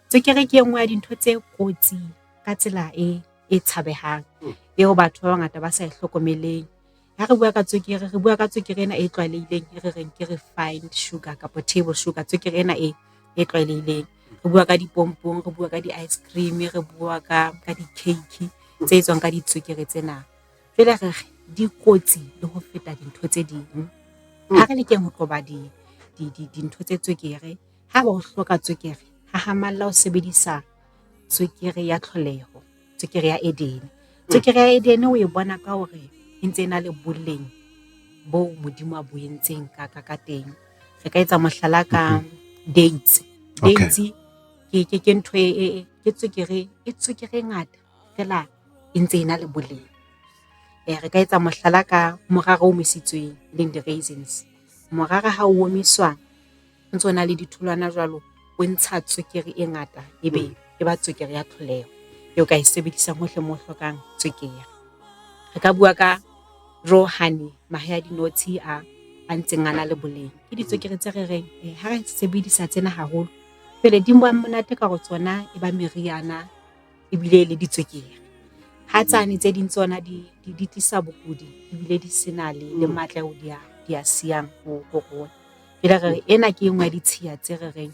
Tswekere ke e nngwe ya dintho tse kotsi ka tsela e e tshabehang, eo batho ba bangata ba sa e hlokomeleng. Ha re bua ka tswekere, re bua ka tswekere ena e tlwaelehileng e re reng ke refined sugar kapa table sugar, tswekere ena e e tlwaelehileng. Re bua ka dipompong, re bua ka di-ice cream, re bua ka di-cake tse etswang ka ditswekere tsena. Jwale re re dikotsi le ho feta dintho tse ding. Ha re lekeng ho qoba dintho tse tswekere. Haeba o hloka tswekere, hahamalla ho sebedisa tswekere ya tlholeho, tswekere ya Edene. Tswekere ya Edene o e bona ka hore e ntse e na le boleng bo Modimo a bo entseng ka teng. Re ka etsa mohlala ka dates, dates ke ntho e ke tswekere e tswekere e ngata feela e ntse e na le boleng. Re ka etsa mohlala ka morara o omisitsweng e leng di-raisins. Morara ha o omiswa o ntso na le ditholwana jwalo, o ntsha tswekere e ngata ebe e ba tswekere ya tlholeho eo ka e sebedisang hohle mo hlokang tswekere. Re ka bua ka raw honey, mahe a dinotshi a a ntseng a na le boleng. Ke ditswekere tse re reng ha re sebedisa tsena haholo, jwale di ba monate ka hore tsona e ba meriana ebile e le ditswekere. Ha tsane tse ding tsona di tlisa bokudi ebile di se na le le matla ao di a di a siyang ho rona. Jwale re re ena ke e nngwe ya ditshiya tse re reng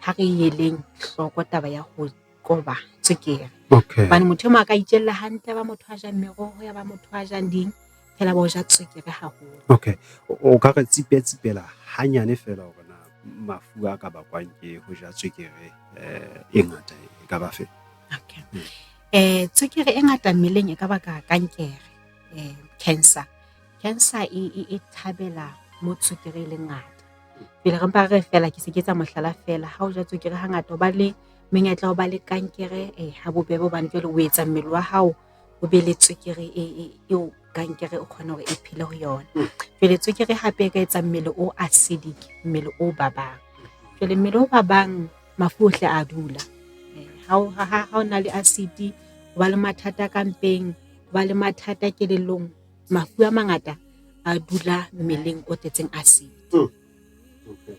ha re eleng hloko taba ya ho qoba tswekere. Okay. Hobane motho e mong a ka itjella hantle, ya ba motho a jang meroho, ya ba motho a jang ding, feela ba o ja tswekere haholo. Okay, o ka re tsipetsipela hanyane feela hore na mafu a ka bakwang ke ho ja tswekere e ngata e ka ba fe? Okay. Tswekere e ngata mmeleng e ka baka kankere, cancer. Cancer e thabela mo tswekere e leng ngata. Pele re mpa re re feela ke se ke etsa mohlala feela, ha o ja tswekere hangata o ba le menyetla ya ho ba le kankere ha bobebe hobane jwale o etsa mmele wa hao o be le tswekere eo kankere o kgona hore e phele ho yona. Jwale tswekere hape e ka etsa mmele o acidic, mmele o babang. Jwale mmele o babang mafu ohle a dula. Ha o na le acid, o ba le mathata ka mpeng, o ba le mathata kelellong, mafu a mangata a dula mmeleng o tletseng acid. Okay.